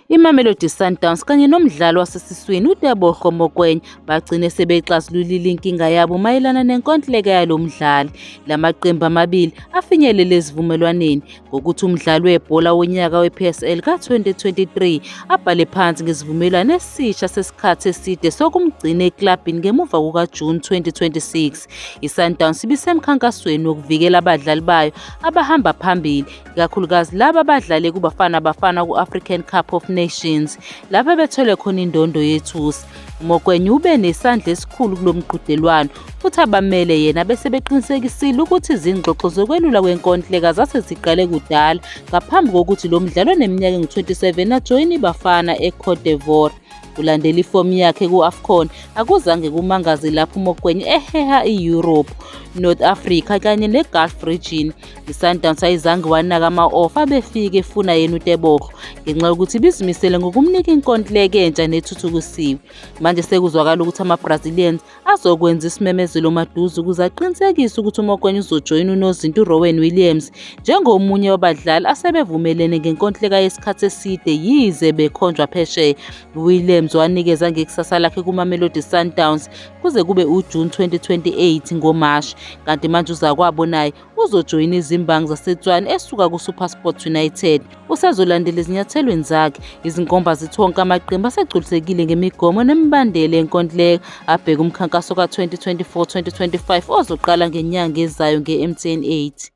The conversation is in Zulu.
IMamelodi Sundowns kanye nomdlali wasesiswini uTeboho Mokoena bagcine sebeyixazululile inkinga yabo mayelana nenkontileka yalo mdlali. La maqembu amabili afinyelele esivumelwaneni ngokuthi umdlali webhola wonyaka we-PSL ka-2023 abhale phansi ngesivumelwano esisha sesikhathi eside sokumgcina eklabhini ngemuva kukaJuni 2026. I-Sundowns ibisemkhankasweni wokuvikela abadlali bayo abahamba phambili, ikakhulukazi laba abadlale kuBafana Bafana ku-African Cup of Nations, lapho bethole khona indondo yethusi. UMokwena ube nesandla esikhulu kulo mqhudelwano futhi abamele yena bese beqinisekisile ukuthi izingxoxo zokwelula kwenkontileka zase ziqale kudala ngaphambi kokuthi lo mdlali oneminyaka engu-27 ajoyine iBafana e-Cote d'Ivoire. Kulandela ifomu yakhe ku-AFCON akuzange kumangaze lapho uMokwena eheha i-Europe, North Africa kanye ne-Gulf region. I-Sundowns ayizange wanaka ama-ofa abefike efuna yena uTebogo ngenxa yokuthi ibizimisele ngokumnika inkontileka entsha nethuthukisiwe. Manje sekuzwakala ukuthi ama-Brazilians azokwenza isimemezelo maduze ukuze aqinisekise ukuthi uMokwena uzojoyina unozinti uRowan Williams njengomunye wabadlali asebevumelene ngenkontileka yesikhathi eside yize bekhonjwa phesheya. Williams wanikeza ngekusasa lakhe kuMamelodi Sundowns kuze kube uJune 2028 ngoMashi, kanti manje uzakwabo naye uzojoyina izimbangi zaseTshwane esuka kuSuperSport United. Usezolandela ezinyathelweni zakhe. Izinkomba zithi wonke amaqembu asegculisekile ngemigomo nemibandela yenkontileka abheke umkhankaso ka-2024-2025 ozoqala ngenyanga ezayo nge-MTN 8.